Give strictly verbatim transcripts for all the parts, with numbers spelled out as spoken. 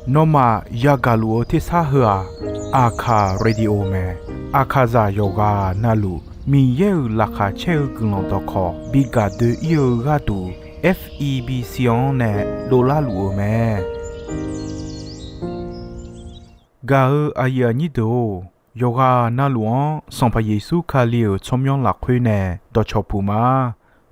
Nawmaf yagaq luf-eu tersar heu-aq, Aqkaq Radio mae. Aqkaqzaq yawqghaq navluf Miqyaer-euq laqkhaq caer-eu guiqlanq dawqkawq bi gaq doe-ir-eu gharduq, F E B C-anr nae dovlar luf-euq mae. Gaq-eu aqyuif aqnyir deuq-or, yawqghaq navluf-anr Sanqpaq Yeqsur Kali-euq tsawrmyanr lafkhoer nae dawqcawq puq ma.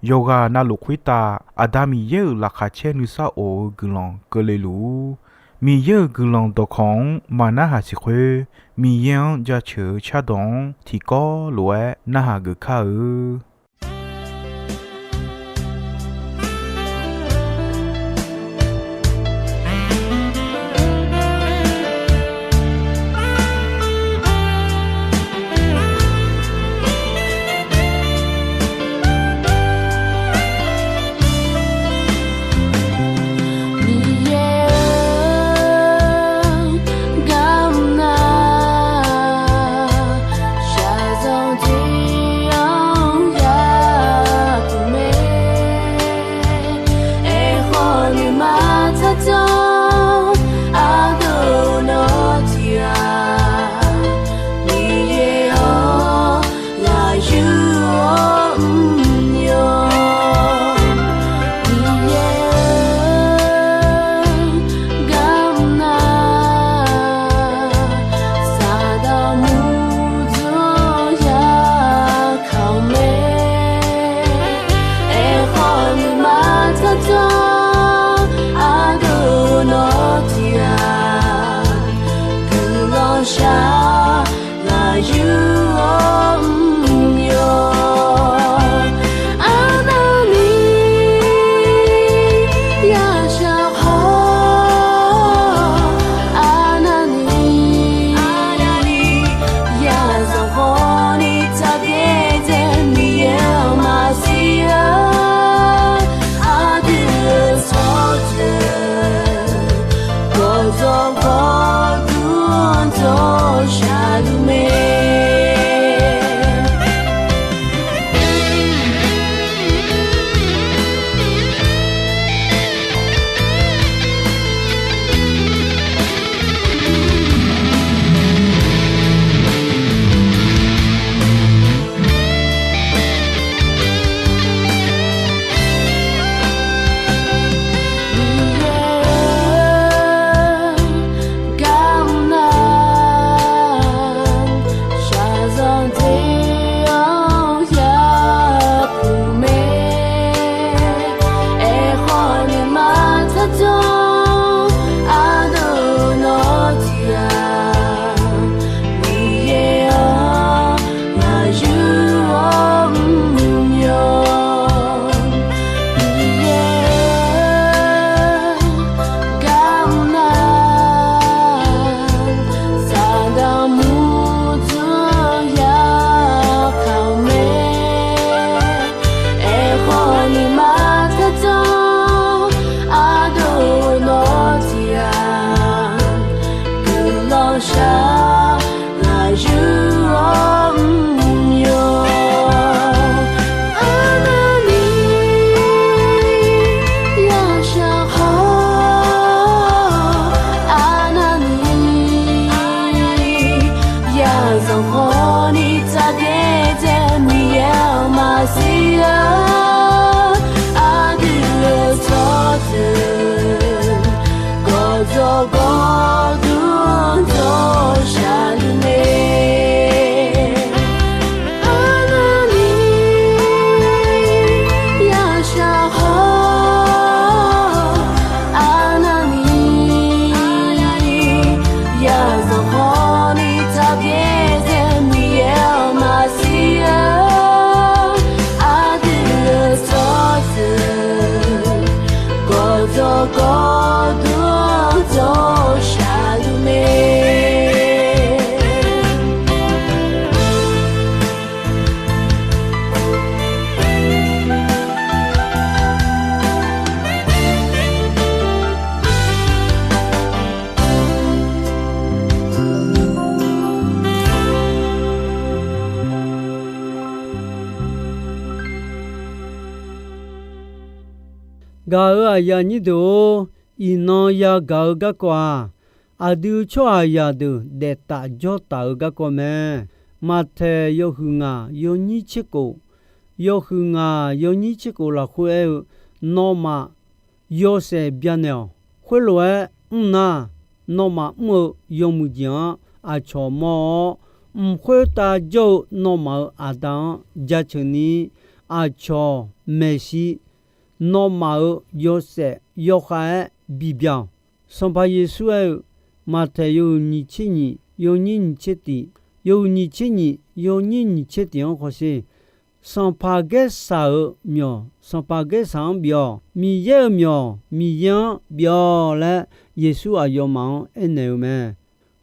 Yawqghaq navluf khoertav Aqda Miqyaer-euq laqkhaq caer nuisar of-eu guiqlanq keuvle luf-ur. Miqyaer-euq guiqlanq dawqkawq-anr maqnarhaq siq khoer, Miqyaer-anr jaceuq-eu cardawq-anr tiqkawv lof-aer narhaq geuf kar-eu. Miqyaer-or, garmr nar, shaqzanq tiq-anr yapuq mae. Aerkhawf nuima tsardzanr ardov nawr tiq-aq, Miqyaer-or, lafyur-awr mrnya. Miqyaer-or, garmr nar, Saqdaq murdzanr-anr yakaq-eu mae. Aerkhawf nuima tsardzanr ardov nawr tiq-aq, guiqlanq shar lafyur-awr mrnya. Arnavni yashaq khawf, arnavni yazanq khawfni tsaqbyaer dzae Miqyaer-anr maqsiq-a. Aqdui-euq tsawrjeuq gawqdzawq gawqdmr dawq shaqluf mae. Miqyaer-or, garmr nar, shaqzanq tiq-anr yapuq mae. Aerkhawf nuima tsardzanr ardov nawr tiq-aq, Miqyaer-or, lafyur-awr mrnya. Miqyaer-or, garmr nar, Saqdaq murdzanr-anr yakaq-eu mae. Aerkhawf nuima tsardzanr ardov nawr tiq-aq, guiqlanq shar lafyur-awr mrnya. Arnavni yashaq khawf, arnavni yazanq khawfni tsaqbyaer dzae Miqyaer-anr maqsiq-a. Aqdui-euq tsawrjeuq gawqdzawq gawqdmr dawq shaqluf mae. Arnavni yashaq khawf, arnavni yazanq khawfni tsaqbyaer dzae Miqyaer-anr maqsiq-a. Aqdui-euq tsawrjeuq gawqdzawq gawqdmr dawq shaqluf mae. Gaq-euq aqyuif aqnyir deuq-or, Iqnan yagaq-eu garkawv-aq, aqdui tsawrhaqzaq deuq daeftaf jawrtaf-eu garkawv mae. Maqtaeq yawhuiq ngaq yawnyir tser khof, yawhuiq ngaq yawnyir tser khof lafkhoer aer-eu, Nawmaf yawshaef byanaeq-awq. Khoerlof-aer mr nar, nawmaf mr-eu yawmuiq jeq-anr aqcawq mawr-awr, mq khoertav jawr-eu nawmaf-euq Aqda-anr jaceuq ni, aqcawq maeqshi nawmaf-euq yawshaef yawkhav-aer bibyaq-awq. Sanqpaq Yeqsur aer-eu, Maqtaeq yawhuiq nyiq tser nyiq yawnyir nyiq tser tiq, yawhuiq nyiq tser nyiq yawnyir nyiq tser tiq-anr hawsher. Sanqpaq Gaersaq-euq myawq Sanqpaq Gaersaq-anr bif-awq. Miqyaer-euq myawq Miqyaer-anr bif-awq laer Yeqsur aqyawfmaf-anr aernaeq-eu mae.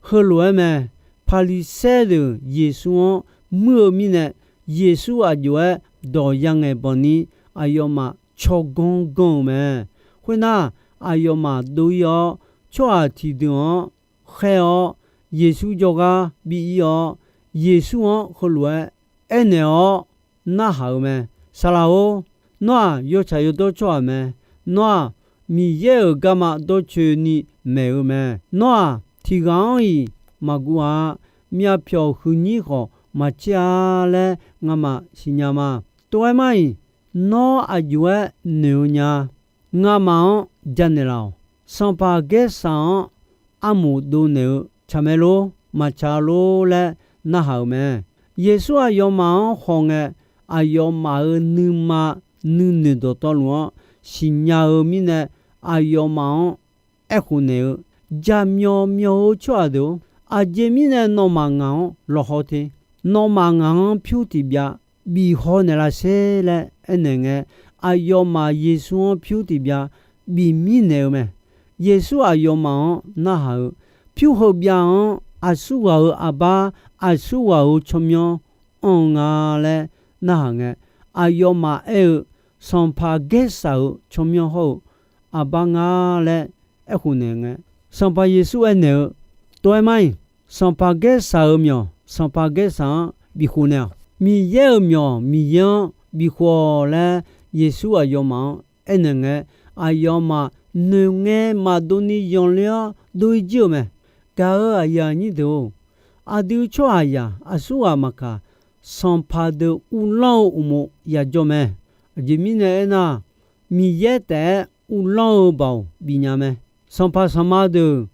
Heulof-aer mae. Paqliqsaer deuq Yeqsur-anr muir-eu mirnae, Yeqsur aq jov-aer dawq yangaeq banq ni aqyawfmaf tsawrganr ganr-eu mae. Khoernar, aqyawfmaf dov-ir-awr, tsawrhaq tiqdeuq-anr khaer-awr, Yeqsur jawrgar bi-ir-awr, Yeqsur-anr heulof-aer aernaeq-awr narhaq-eu mae. Saqlaq-or, nawr-aq yawtsaq yawdawr tsawrhaq mae. Nawr-aq Miqyaer-euq garma dawrcoeni maeq-eu mae. Nawr-aq tiq ghaq-anr-iq maqguv-a. Myavpyawq huiqnyir khawf maqtser-a laer ngamaf siqnya ma. Tov-aer mar-iq, nawr aq jov-aer noeq-eu nya. Ngamaf-anr janaeq laf-awq. Sanqpaq Gaersaq-anr armoq dovnaeq-eu tsaq mae lor, maqtsaq lor laer narhaq-euq mae. Yeqsur aqyawfmaf-anr khawf ngae, aqyawfmaf-euq nuima nuinoeq dawqtawvluf-anr siqnya-eu mirnae, aqyawfmaf-anr aerkhof naeq-eu, Jaqmyawf myawf-eu tsawrhaq deuq-or, aqjeq mirnae nawmaf ngaq-anr lawqhaw te? Nawmaf ngaq-anr pyur tiq byav bif haw naeq lasher laer aernaeq ngae, aqyawfmaf Yeqsur-anr pyur tiq byav bif mir naeq-eu mae. Yeqsur aqyawfmaf-anr narhaq-eu, Pyur heu byav-anr aqsurghaq-euq aqbar, aqsurghaq-euq tsawrmyanr anr-eu nga laer narhaq ngae, aqyawfmaf aer-eu, Sanqpaq Gaersaq-euq tsawrmyanr hawr-eu aqbar nga laer aerkhof naeq ngae, Sanqpaq Yeqsur aernaeq-eu, Tov-aer mar-iq, Sanqpaq Gaersaq-euq myawq Sanqpaq Gaersaq-anr bifkhof naeq-awq. Miqyaer-euq myawq Miqyaer-anr bifkhof-awq laer Yeqsur aqyawfmaf-anr aernaeq ngae, aqyawfmaf noeqngae maqdov ni yanler-awr dov-ir jir-euq mae. Gaq-euq aqyuif aqnyir deuq-or, aqdui tsawrhaqzaq aqsurghaq maqkaq, sanqpaq deuq uvlanr-eu uqmov yajawr mae. Aqjeq mirnae aernar, Miqyaer taef-aer uvlanr-eu baoq bifnya mae. Sanqpaq sanqma deuq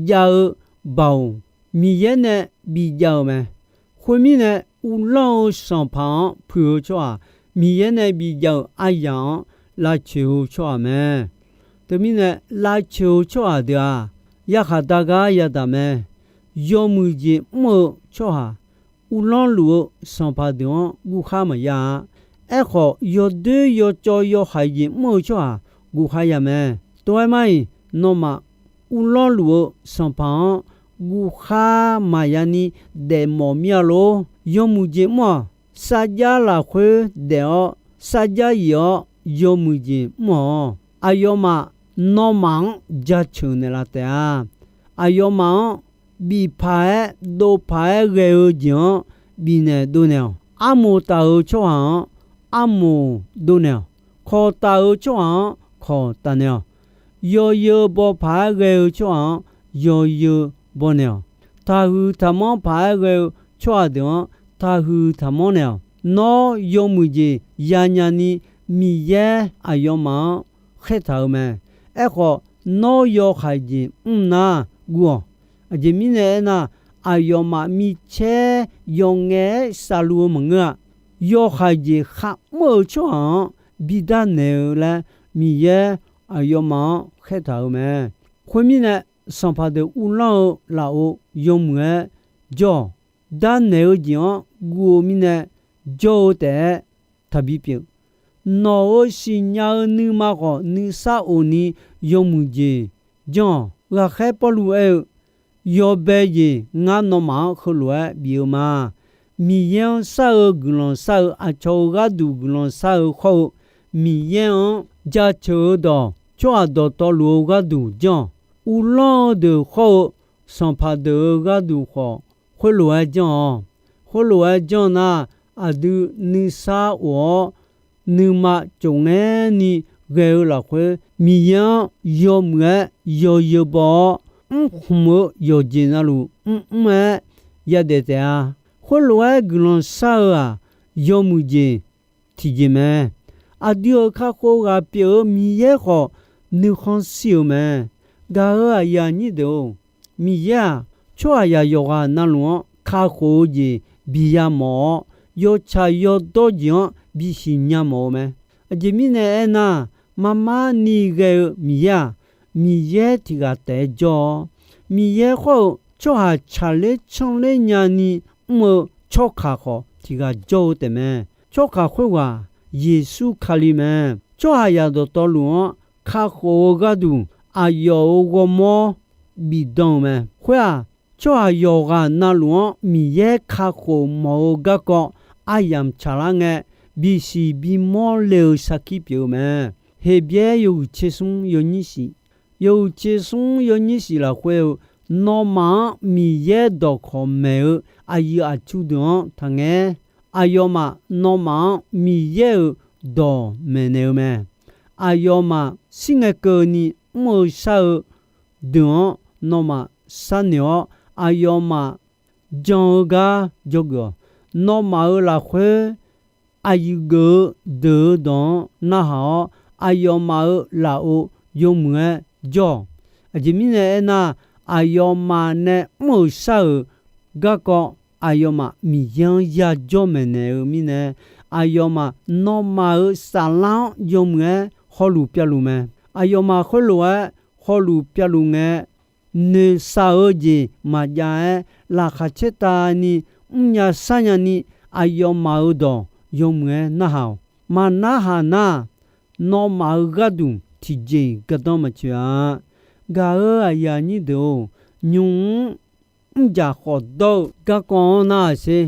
jav-eu baoq Miqyaer nae bijav-euq mae. Khoermirnae, uvlanr-eu sanqpaq-anr puiq-eu tsawrhaq, Miqyaer nae bijav-euq aryaq-anr lavcoeq-eu tsawrhaq mae. Teumirnae, lavcoeq-eu tsawrhaq deuq-aq, yarkhaq dar gar yadaq mae. Yawmuiq jeq mr-eu tsawrhaq, uvlanr luf-eu sanqpaq deuq-anr guvkhar maqya-a. Aerkhawf, yawdoer yawcawv yawhaiq jeq mr-eu tsawrhaq guvkhar ya mae. Tov-aer mar-iq, nawmaf uvlanr luf-eu sanqpaq-anr guvkhar maqya ni daefmawf mir-a lor. Yawmuiq jeq mr-awq. Sarjax lafkhoer daef-awr, sarjax yif-awr yawmuiq jeq mr-awq. Aqyawfmaf nawmaf-anr jaceuq naeqlaf taef-a. Aqyawfmaf-anr bif paq-aer dov paq-aer ghae-eu jeq-anr bifnaeq dovnaeq-awq. Armoq taf-eu tsawrhaq-anr armoq dovnaeq-awq. Kawq taf-eu tsawrhaq-anr kawq tafnaeq-awq. Yawzeu baw paq-aer ghae-eu tsawrhaq-anr yawzeu bawnaeq-awq. Taqhuiq taqmanr paq-aer ghae-eu tsawrhaq deuq-anr taqhuiq taqmanr naeq-awq. Nawr yawmuiq jeq yanya ni Miqyaer aqyawfmaf-anr khaertaq-eu mae. Aerkhawf, nawr yawhaiq jeq mr nar guv-awq. Aqjeq mirnae aernar, aqyawfmaf micaer yawf ngae-aer savluf-eu maqngeur-a. Yawhaiq jeq kharmr-eu tsawrhaq-anr bidar naeq-eu laer Miqyaer aqyawfmaf-anr khaertaq-eu mae. Khoermirnae, sanqpaq deuq uvlanr-eu lafov yawmuiq-aer jawr-awq. Darnaeq-eu jeq-anr guv-eu mirnae jawr-eu taef-aer taqbi pyeuf. Nawq-euq siqnya-eu nuima khawf nuisar of ni yawmuiq jeq janr-awq. Ghaqkhaer Pawrluv aer-eu, Yawbae jeq ngar nawmaf-anr heulof-aer bif-eu ma. Miqyaer-anr shar-eu guiqlanq shar-eu aqcawq-euq gharduq guiqlanq shar-eu khawr-eu, Miqyaer-anr jaceuq-eu dawq tsawrhaq dawqtawvluf-eu gharduq janr-awq. Uvlanr-eu deuq khawr-eu sanqpaq deuq-euq gharduq khawf khoerlof-aer janr-awq. Khoerlof-aer janr nar, aqdui nuisar of-awr, nuima cofngaer ni ghae-eu lafkhoer, Miqyaer-anr yawmuiq-aer yawzeu baw-awr, mrkhmq-eu yawqjeq navluf mrmr-aer yadaef taef-a. Khoerlof-aer guiqlanq shar-eu-aq, yawmuiq jeq tiqjeq mae. Aqdui-euq kakhof ghaq pyeuf-eu Miqyaer khawf, nuikhanr shir-eu mae. Gaq-euq aqyuif aqnyir deuq-or, Miqyaer-aq, tsawrhaqzaq yawqghaq navluf-anr kakhof-eu jeq bi yamawf-awr, yawtsaq yawdawr jeq-anr bisiq nya mawf-eu mae. Aqjeq mirnae aernar, marmar ni ghae-eu Miqyaer-aq, Miqyaer tiq ghaq taef-aer jawr-awr, Miqyaer khawr-eu tsawrhaq tsaqler canrler nyani mr-eu tsawrkaq khawf tiq ghaq jawr-eu taefmae. Tsawrkaq khoerghaq Yeqsur Kali mae. Tsawrhaqzaq dawqtawvluf-anr kakhof-eu gharduq, aqyawf-euq ghawrmawr bifdan-euq mae. Khoer-aq, tsawrhaq yawqghaq navluf-anr Miqyaer kakhof mawf-eu garkawv aryamq tsaqlar ngae, bisiq bimawr le-eu sarkir pyeuf-eu mae. Heqbyaer yawhuiq tser smr yawnyir shif, yawhuiq tser smr yawnyir shif lafkhoer-eu, nawmaf-anr Miqyaer dawqkawq maeq-eu aqyuif aqtsu deuq-anr taqngaer. Aqyawfmaf nawmaf-anr Miqyaer-euq dawq maeqnaeq-eu mae. Aqyawfmaf shir ngae keuvni mr-eu shar-eu deuq-anr nawmaf sharnoeq-awr, aqyawfmaf jan-eu gar dzawgeuf-awq. Nawmaf-euq lafkhoer aqyuif geuf-eu deuq-eu dawq-anr narhaq-awr, aqyawfmaf-euq lafov yawmuiq-aer jawr-awq. Aqjeq mirnae aernar, aqyawfmaf nae mr-euq shar-euq garkawv aqyawfmaf Miqyaer-anr yajawr maeqnaeq-eu mirnae, aqyawfmaf nawmaf-euq saflar-anr yawmuiq-aer hawluf pyavluf mae. Aqyawfmaf khoerlof-aer hawluf pyavluf ngae, noeqshaq-eu jeq maqjav-aer laqkhaq caertavni mrnya sharnya ni aqyawfmaf-euq dawq yawmuiq-aer narhaq-awq. Maqnarhaq nar, nawmaf-euq gharduq tiqjeq-iq gardanr maqtsoeq-a. Gaq-euq aqyuif aqnyir deuq-or, nymq-mr mrjaq khawf dawr-eu garkawv-anr narhaq sher.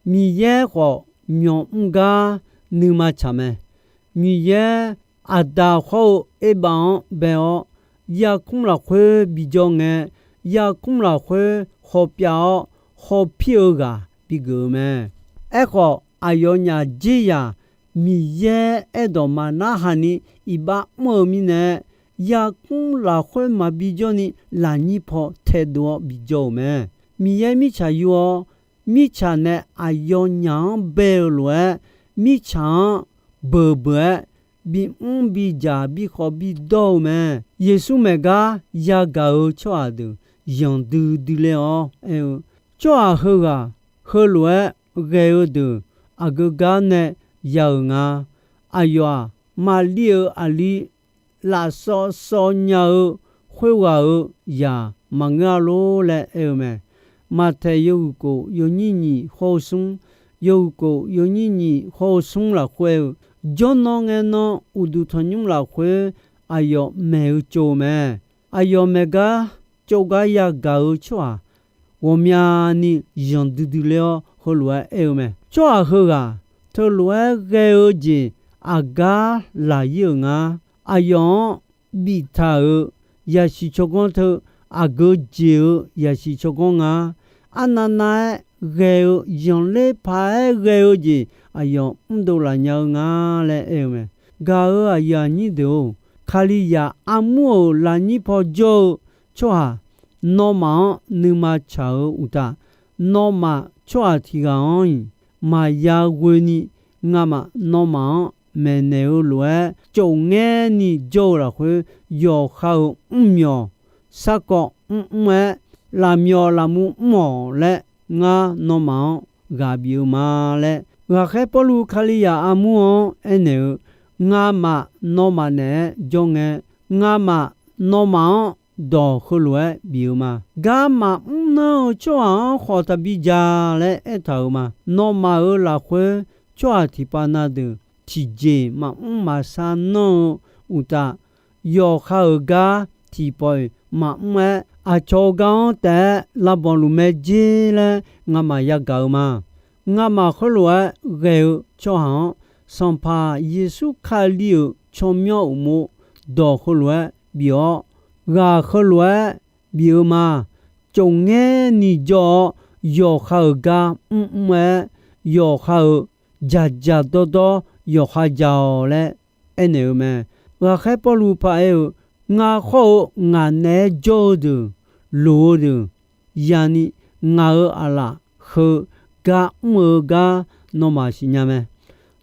Miqyaer khawf, myawq mr gar nuima tsaq mae. Miqyaer Aqda hawr-eu Erbav-anr bae-awr, yarkmr lafkhoer bijawr ngae, yarkmr lafkhoer hawpyav-awr hawpir-eu ghaq bigeuf-eu mae. Aerkhawf, aqyawfnyaf jeryaq Miqyaer aerdawq maqnarhaq ni iqbax mr-eu mirnae, yarkmr lafkhoer maqbi jawrni lafnyir paw taedov-awr bijawr-euq mae. Miqyaer mirtsaq yur-awr, mirtsaq nae aqyawfnyaf-anr bae-eu lof-aer, mirtsaq-anr beuq beuq-aer bimr bidzaq bikhawf bidawr-eu mae. Yeqsur maeq gar yagaq-eu tsawrhaq deuq yanqdui dui ler-awr aer-eu, Tsawrhaq heughaq heulof-aer ghae-eu deuq aqgeu gar nae ya-euq nga. Aqyawf-aq, maqli-euq aqli lafsawv sawv nya-eu khoerghaq-euq zaq maqngeur-a lor laer aer-eu mae. Maqtaeq yawhuiq kof yawnyir nyiq hawr-eu smr, yawhuiq kof yawnyir nyiq hawr-eu smr lafkhoer-eu, jawrnan ngae nan uqduq tanqnymr lafkhoer aqyawf maeq-eu tsov-eu mae. Aqyawf maeq gar tsov gar yagaq-eu tsawrhaq ghawqmyani yanqdui dui ler-awr heulof-aer aer-eu mae. Tsawrhaq heughaq teulof-aer ghae-eu jeq aqgar laq ir-euq nga. Aqyawf-anr biftaq-euq yasiq tsawrganr teu aqgeu jeq-eu yasiq tsawrganr nga. Arnavnav-aer ghae-eu yanqler paq-aer ghae-eu jeq aqyawf mrdov laf nya-eu nga laer aer-eu mae. Gaq-euq aqyuif aqnyir deuq-or, Kalizaq armur-euq lafnyir paw jawr-eu tsawrhaq nawmaf-anr nuima tsaq-eu uqtaf, nawmaf tsawrhaq tiq ghaq-anr-iq maqya ghoeni ngamaf nawmaf-anr maeqnaeq-eu lof-aer, tsofngaer ni jawr-eu lafkhoer yawqha-euq mrmyawq sarkawv mrmr-aer, lafmyawf lafmur mr-awq laer ngar nawmaf-anr ghaq bif-eu ma laer, ghaqkhaer Pawrluv Kalizaq armur-anr aernaeq-eu, ngamaf nawmaf naeq-aer jawr ngae, ngamaf nawmaf-anr dawq heulof-aer bif-eu ma. Gar maqmr nanr-eu tsawrhaq-anr khawf taqbi ja laer aertaq-euq ma. Nawmaf-euq lafkhoer tsawrhaq tiqpav na deuq tiqjeq maqmr maqshar nanr-eu uqtaf, yawqha-euq gar tiqpawf-iq maqmr-aer, aqcawq-eu gar-anr taef-aer lavbanq luf mae jer laer ngamaf yagaq-eu ma. Ngamaf khoerlof-aer ghae-eu tsawrhaq-anr, Sanqpaq Yeqsur Kali-euq tsawrmyanr uqmov dawq heulof-aer bif-awr, ghaq heulof-aer bif-eu ma. Tsofngaer ni jawr-awr, yawqha-euq gar mrmr-aer, yawqha-euq dzaqdzaq dawrdawr yawqha ja-awq laer aernaeq-eu mae. Ghaqkhaer Pawrluv paq-aer-euq, ngar khawr-eu ngaq naeq-aer jawr-eu deuq, loq-eu deuq, yani ngaq-euq aqlaf heu gar mr-eu gar nawmaf siqnya mae.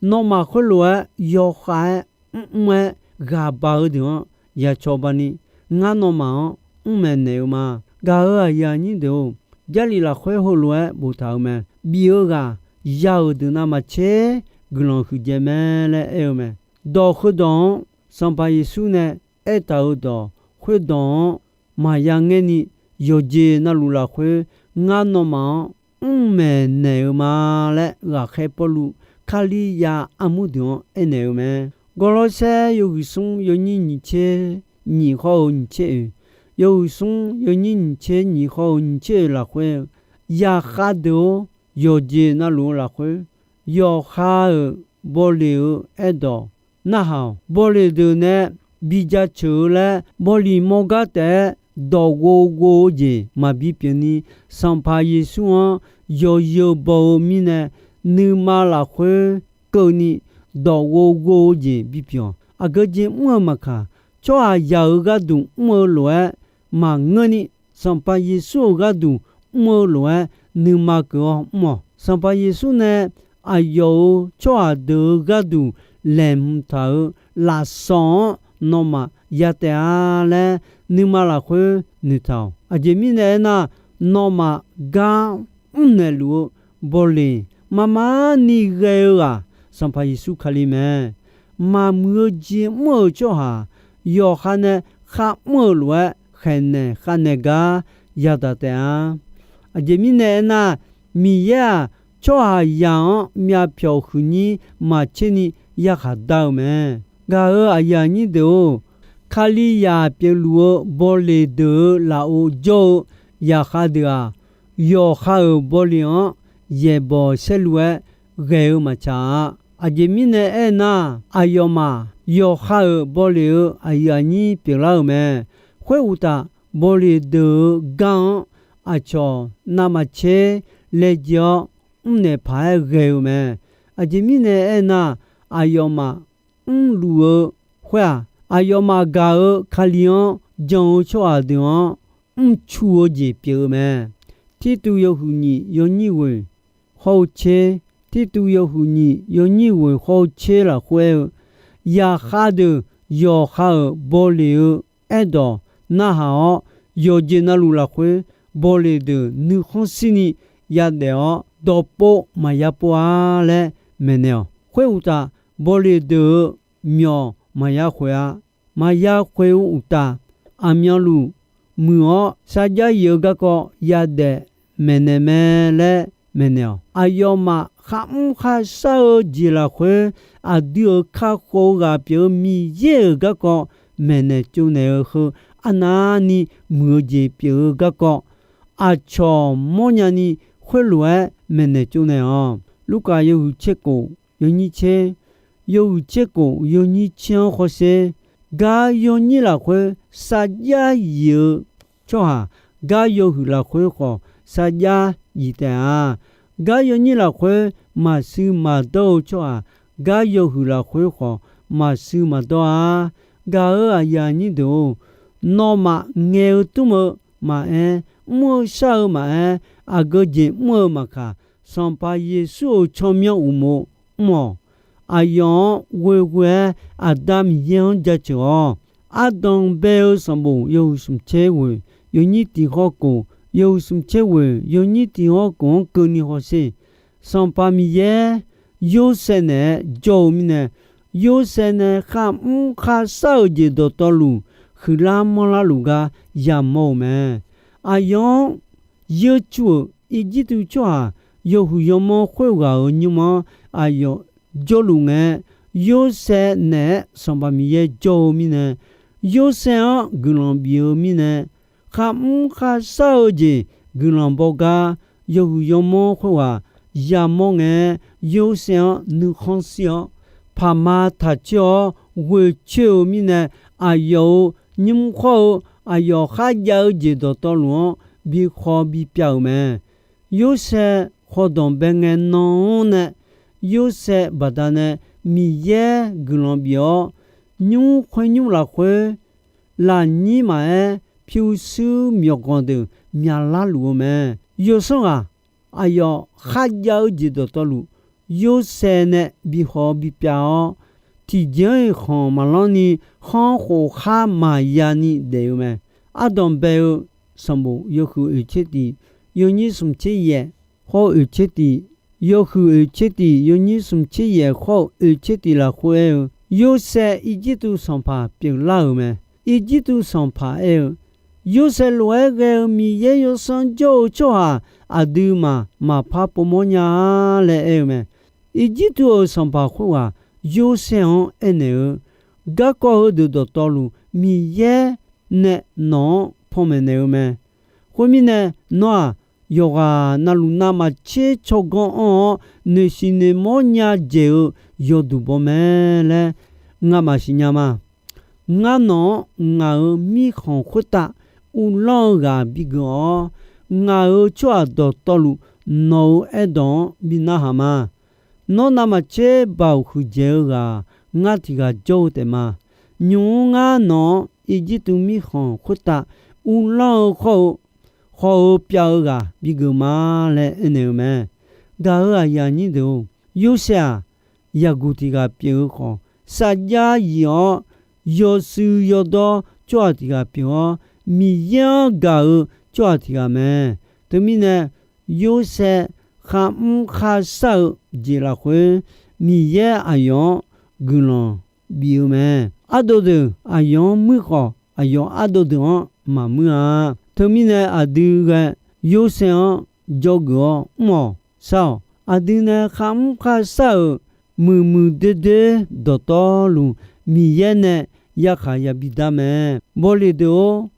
Nawmaf khoerlof-aer yawkhav-aer mrmr-aer ghaq baq-eu deuq-anr ya cawba ni, ngar nawmaf-anr mr maeqnaeq-eu ma. Gaq-euq aqyuif aqnyir deuq-or, Jarlif lafkhoer heulof-aer boftaq-euq mae. Bif-eu ghaq ya-euq deuq navmaqtser guiqlanq huiqdzaeq mae laer aer-eu mae. Dawq heudawq-anr Sanqpaq Yeqsur nae aertaq-euq dawq khoerdawq-anr maqya ngaer ni, yawqjeq navluf lafkhoer ngar nawmaf-anr mr maeqnaeq-eu ma laer, ghaqkhaer Pawrluv Kalizaq armur deuq-anr aernaeq-eu mae. Gawrlawrsaer yawhuiq smr yawnyir nyiq tser nyiq hawr-eu nyiq tser oeq, yawhuiq smr yawnyir nyiq tser nyiq hawr-eu nyiq tser oeq lafkhoer, yaqkhav deuq-or, yawqjeq navluf-eu lafkhoer, yawqha-euq bawleq-eu aerdawq narhaq-awq. Bawleq deuq nae bijaceuq-eu laer, bawleq mawrgar taef-aer dawq ghov ghov-eu jeq maqbi pyeuf ni, Sanqpaq Yeqsur-anr yawzeu baw-eu mirnae, nuima lafkhoer keuvni dawq ghov ghov-eu jeq bipyeuf-awq. Aqgeu jeq mr-eu maqkaq, tsawrhaqzaq-euq gharduq mr-eu lof-aer maqngeur ni, Sanqpaq Yeqsur-euq gharduq mr-eu lof-aer nuima keuv-awr mr-awq. Sanqpaq Yeqsur nae aqyawf-euq tsawrhaq deuq-euq gharduq laeqhmq taq-euq lafsawq-anr nawmaf ya taef-a laer, nuima lafkhoer noeqtaq-awq. Aqjeq mirnae aernar, nawmaf gar mrnaeq luf-eu bawleq marmar ni ghae-eu ghaq, Sanqpaq Yeqsur Kali mae. Maqmuiq-eu jeq mr-euq tsawrhaq, yawqha nae kharmr-euq lof-aer khaeqnaeq khavnaeq gar yadaq taef-a. Aqjeq mirnae aernar, Miqyaer-aq, tsawrhaqzaq-anr myavpyawq huiqnyir maqtser ni yarkhaq dar-eu mae. Gaq-euq aqyuif aqnyir deuq-or, Kalizaq pyeufluf-eu bawleq deuq-euq lafov jawr-eu yaqkhav deuq-aq, yawqha-euq bawleq-anr yaeqbawq saerlu-aer ghae-eu maqtsaq-a. Aqjeq mirnae aernar, aqyawfmaf yawqha-euq bawleq-eu aqyuif aqnyir pyeuflar-euq mae. Khoeruqtaf, bawleq deuq-euq gar-anr aqcawq navmaqtser laejae-awr mrnaeq paq-aer ghae-eu mae. Aqjeq mirnae aernar, aqyawfmaf mrluf-eu khoer-aq, aqyawfmaf gaq-euq Kali-anr jan-eu tsawrhaq deuq-anr mrcu-eu jeq pyeuf-eu mae. Tirtuv yawhuiq nyiq yawnyir ghoeq hawr-eu tser, Tirtuv yawhuiq nyiq yawnyir ghoeq hawr-eu tser lafkhoer aer-eu, yaqkhav deuq yawqha-euq bawleq-eu aerdawq narhaq-awr, yawqjeq navluf lafkhoer bawleq deuq nuikhanr shirni yadaef-awr, dawqpov maqya pov-a laer maeqnaeq-awq. Khoeruqtaf, bawleq deuq-euq myawq maqya khoeq-a. Maqya khoeq-eu uqtaf, aqmyanluf muiq-awr sarjax yif-eu garkawv yadaef maeqnaeq mae laer maeqnaeq-awq. Aqyawfmaf kharmr kharshar-eu jeq lafkhoer, aqdui-euq kakhof-eu ghaq pyeuf-eu Miqyaer-euq garkawv maeqnaeq tsovnaeq-eu heu arnavni muiq-eu jeq pyeuf-eu garkawv, aqcawq mawrnya ni khoerlof-aer maeqnaeq tsovnaeq-awq. Lurkaf yawhuiq tser kof yawnyir tser, yawhuiq tser kof yawnyir tser-anr hawsher. Gar yawnyir lafkhoer sarjax yif-eu tsawrhaq, gar yawhuiq lafkhoer khawf sarjax yif taef-a. Gar yawnyir lafkhoer maqshuir maqdawr-eu tsawrhaq, gar yawhuiq lafkhoer khawf maqshuir maqdawr-a. Gaq-euq aqyuif aqnyir deuq-or, nawmaf ngaeq-eu tmr-eu maqaer, mr-eu shar-eu maqaer, aqgeu jeq mr-eu maqkaq, Sanqpaq Yeqsur-euq tsawrmyanr uqmov mr-awq. Aqyawf-anr ghoeghoe-aer Aqda Miqyaer-anr jaceuq-awr, ardanq bae-eu sanqbof yawhuiq smq tser ghoeq yawnyir tiq hawr kof, yawhuiq smq tser ghoeq yawnyir tiq hawr kof-anr keuvni hawsher. Sanqpaq Miqyaer Yorsaev naeq-aer jawr-eu mirnae, Yorsaev nae kharmr kharshar-eu jeq dawqtawvluf huiqlar manrlar luf gar yamawr-euq mae. Aqyawf-anr yeucu-euq Irjirtuv tsawrhaq yawhuiq yawmanr khoerghaq-euq nymr-anr aqyawf jawrluf ngae, Yorsaev naeq-aer Sanqpaq Miqyaer jawr-eu mirnae, Yorsaev-anr guiqlanq bif-eu mirnae, kharmr kharshar-eu jeq guiqlanq baw gar yawhuiq yawmanr khoerghaq yamawr ngae, Yorsaev-anr nuikhanr shir-awr, paqma taq coer-awr ghoeq coer-eu mirnae, aqyawf-euq nymr khawr-eu aqyawf kharjav-eu jeq dawqtawvluf-anr bi khawf bi pyav-euq mae. Yorsaev khawf danqbae ngae nan-anr nae, Yorsaev baqdanae Miqyaer guiqlanq bif-awr, nymr khoernymr lafkhoer lafnyir maqaer, pyurshuir myawqganq deuq myaqlar luf-eu mae. Yawsanr ghaq aqyawf kharjav-eu jeq dawqtawvluf, Yorsaev nae bikhawf bipyav-awr, tiqjeq-anr-iq khanq maqlanr ni, khanr khof khar maqya ni daef-eu mae. Ardanq bae-eu sanqbof yawhuiq oeq tser tiq, yawnyir smq tser yaef, khawr oeq tser tiq, yawhuiq oeq tser tiq, yawnyir smq tser yaef khawr-eu oeq tser tiq lafkhoer aer-eu, Yorsaev Irjirtuv sanqpaq pyeuflar-euq mae. Irjirtuv sanqpaq aer-eu, Yorsaev lof-aer ghae-eu Miqyaer yawsanr jawr-eu tsawrhaq aqduimaf maqpar povmawr nya-a laer aer-eu mae. Irjirtuv-euq sanqpaq khoerghaq Yorsaev-anr aernaeq-eu, garkawv heudeuq dawqtawvluf Miqyaer nae nawq-anr panmaeqnaeq-eu mae. Khoermirnae, nawr-aq, yawqghaq navluf navmaqtser tsawrganr anr-awr, noeqsiq noeqmawr nya dzaeq-eu yawduq baw mae laer ngamaf siqnya ma. Ngar nawq-anr ngaq-euq mirkhanq khoertav uvlanr-eu ghaq bigeuf-awr, ngaq-euq tsawrhaq dawqtawvluf nawq-euq aerdawq-anr bi narhaq ma. Nawr navmaqtser baoq huiqdzaeq-eu ghaq ngar tiq ghaq jawr-eu taef ma. Nymq-mr ngar nawq-anr Irjirtuv mirkhanq khoertav uvlanr-eu khawr-eu, khawr-eu pyav-eu ghaq bigeuf ma laer aernaeq-eu mae. Gaq-euq aqyuif aqnyir deuq-or, Yorsaev-aq, yaqguq tiq ghaq pyeuf-eu khawf, sarjax yif-awr, yawshuif yawdawr tsawrhaq tiq ghaq pyeuf-awr, Miqyaer-anr gaq-eu tsawrhaq tiq ghaq mae. Teumirnae, Yorsaev kharmr kharshar-eu jeq lafkhoer, Miqyaer aqyawf-anr guiqlanq bif-eu mae. Ardov deuq aqyawf-anr muir khawf, aqyawf ardov deuq-anr maqmuir-a. Teumirnae aqdui ghae Yorsaev-anr dzawgeuf-awr mr-awq, shar-awq. Aqdui nae kharmr kharshar-euq muiqmuiq doerdoer dawqtawvluf, Miqyaer nae yarkhaq yabi dar mae. Bawleq deuq-or,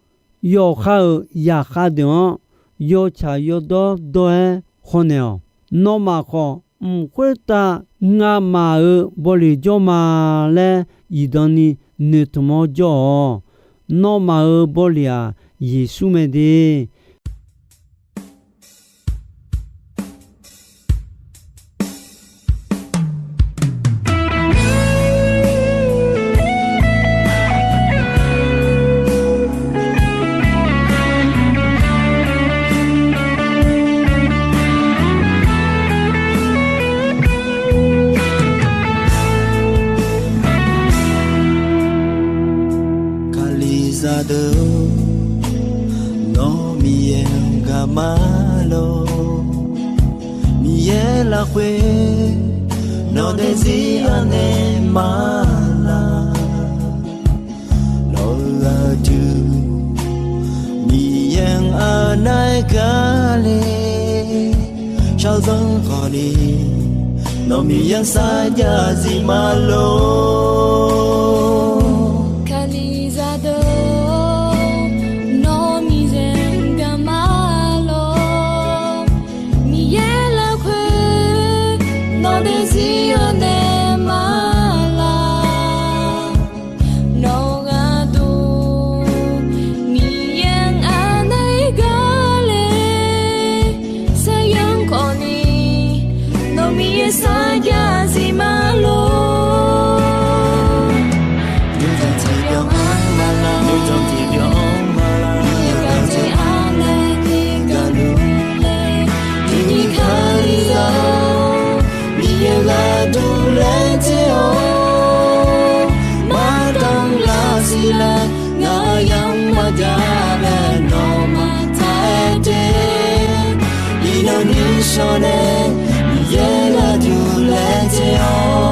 yawqha-euq zaqkhav deuq-anr yawtsaq yawdawr dawr-aer khawf naeq-awq. Nawmaf khawf, mq khoertav ngamaf-euq bawleq jawr ma laer zifdan ni noeqtmq-awr jawr-awq. Nawmaf-euq bawleq-aq, Yeqsur mae de. Kalizaq deuq-or, nawr Miqyaer-anr gaq ma lor. Miqyaer lafkhoer nawq daefzir anaeq ma laq. Nawq-eu aqdui Miqyaer-anr anaeq gaq le. Shaqzanr khawfni nawq Miqyaer-anr sarjax zif ma lor. Kalizaq deuq-or, nawr Miqyaer-anr gaq ma lor. Miqyaer lafkhoer nawq daefzir anaeq ma laq. Nawq-eu aqdui Miqyaer-anr anaeq gaq le. Saqyanr khawfni nawq Miqyaer sarjax zif ma lor. Nymrdanq tiqbyan-anr ma laq, nymrdanq tiqbyan-anr ma laq, Miqyaer gaqdzae anaeq ni gaqluf le. Nyiq nyiq Kalizaq-or, Miqyaer gharduq laejae-awr, mardanr lar siqlar, ngaq-euq yamq maqjav laer nawmaf taq-aer de. Iqnan nuishawr nae Miqyaer gharduq laejae-awr.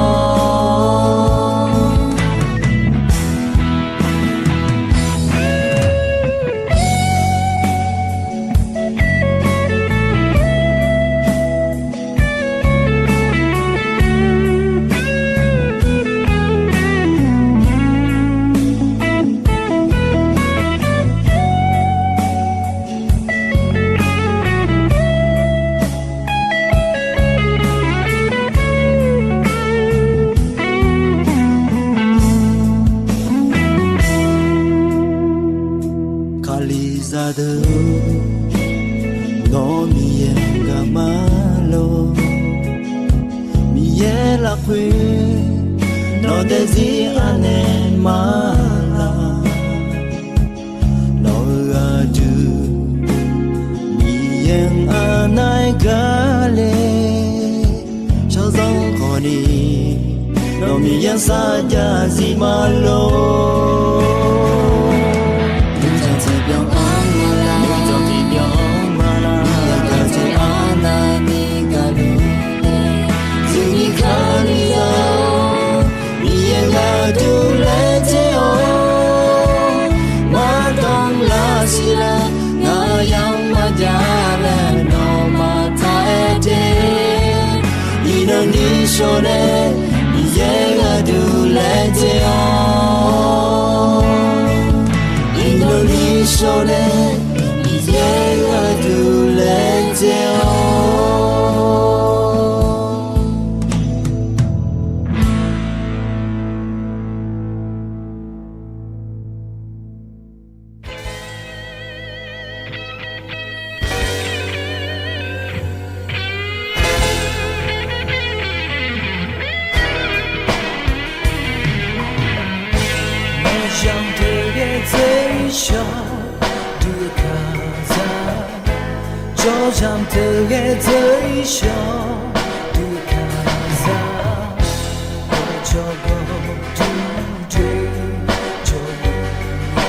Kalizaq deuq-or, nawr Miqyaer-anr gaq ma lor. Miqyaer lafkhoer Nawq daefzir anaeq ma laq. Nawq-euq aqdui Miqyaer-anr anaeq gar le. Shaqzanr khawf ni, nawq Miqyaer sarjax zif ma lor. Nuijanq tiqbyan-anr ma laq, nuijanq tiqbyan-anr ma laq. Miqyaer gaqjeq arnavni gaqluf nae, zuqni kali za-awr, Miqyaer gharduq laejae-awq. Maqdanr lar siqlar, ngaq yamq maqjav laer nawmaf taq-aer de. Iqnan ni shawr nae Miqyaer gharduq laejae-awq. Iqnan ni shawr nae Miqyaer gharduq laejae-awq. Maqzanq deuq ghae dzeur-ir-shawr dui kaq za. Jawrzaq deuq ghae dzeur-ir-shawr dui kaq za. Jawrgawr duq doe jawrluf-a.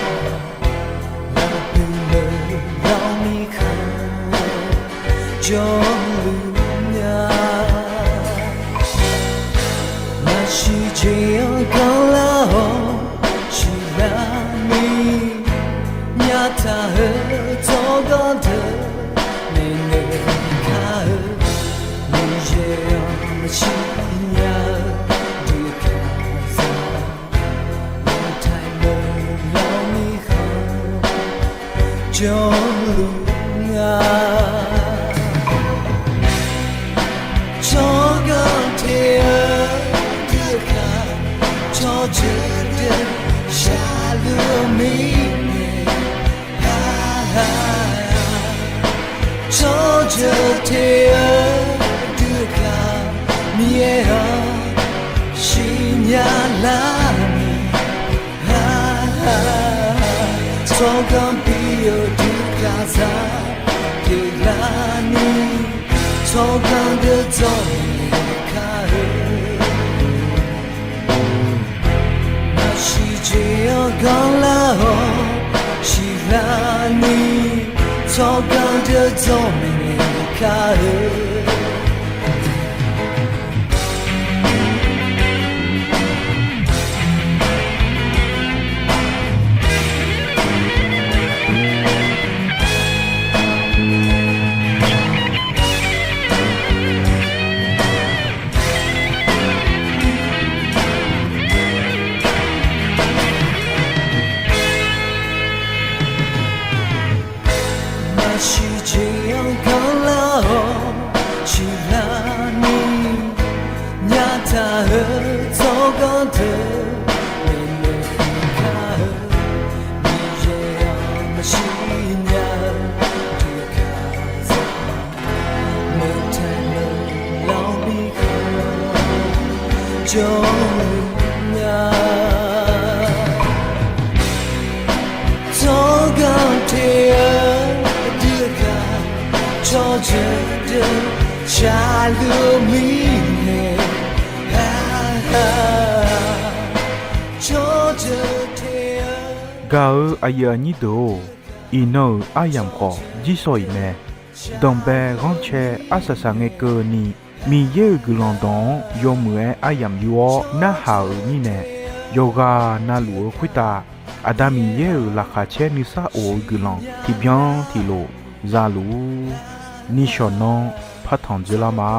Lafpuq meuq lawr mirkhanq jawrluf nya. Maqsiq jeq-anr ganrlar-awr siqlar ni, nyataq-eu tsawrganr deuq maeqnaeq kar-eu, Miqyaer-anr maqsiq nya-eu dui kaq za. Lawqtaiq meuq lawr mirkhanq jawrluf nga. Tsawrganr te-eu dui kaq, tsawrjeuq deuq shaqluf-eu mirnae, tsawrjeuq te-eu dui kaq, Miqyaer-anr siqnya lar ni, tsawrganr bi-eu dui kaq za pyeuflar ni, tsawrganr deuq dzawr naeq kar-eu. Maqsiq jeq-anr ganrlar-awr siqlar ni, tsawrganr deuq dzawr naeq kar-eu. Maqsiq jeq-anr ganrlar-awr siqlar ni, nyataq-eu tsawrganr deuq maeqnaeq kar-eu, Miqyaer-anr maqsiq nya-eu dui kaq za. Meuqtaq meuq lawr mirkhanq jawrluf nga. Tsawrganr te-eu dui kaq, tsawrjeuq deuq shaqluf-eu mirnae, tsawrjeuq te-eu. Gaq-eu aqyuif aqnyir deuq-or, iqnan-euq aryamq khawf jirsawq iq mae. Danqbae ghanrcae arsaq saqngae keuvni, Miqyaer-euq guiqlanq dawq-anr yawmuiq-aer aryamq yur-awr narhaq-euq mirnae, yawqghaq navluf-eu khoertav Aqda Miqyaer-euq laqkhaq caer nuisar of-eu guiqlanq tiqbyan tiqlof zaluf-ur. Nishawq nanr partanq dzoerlar ma.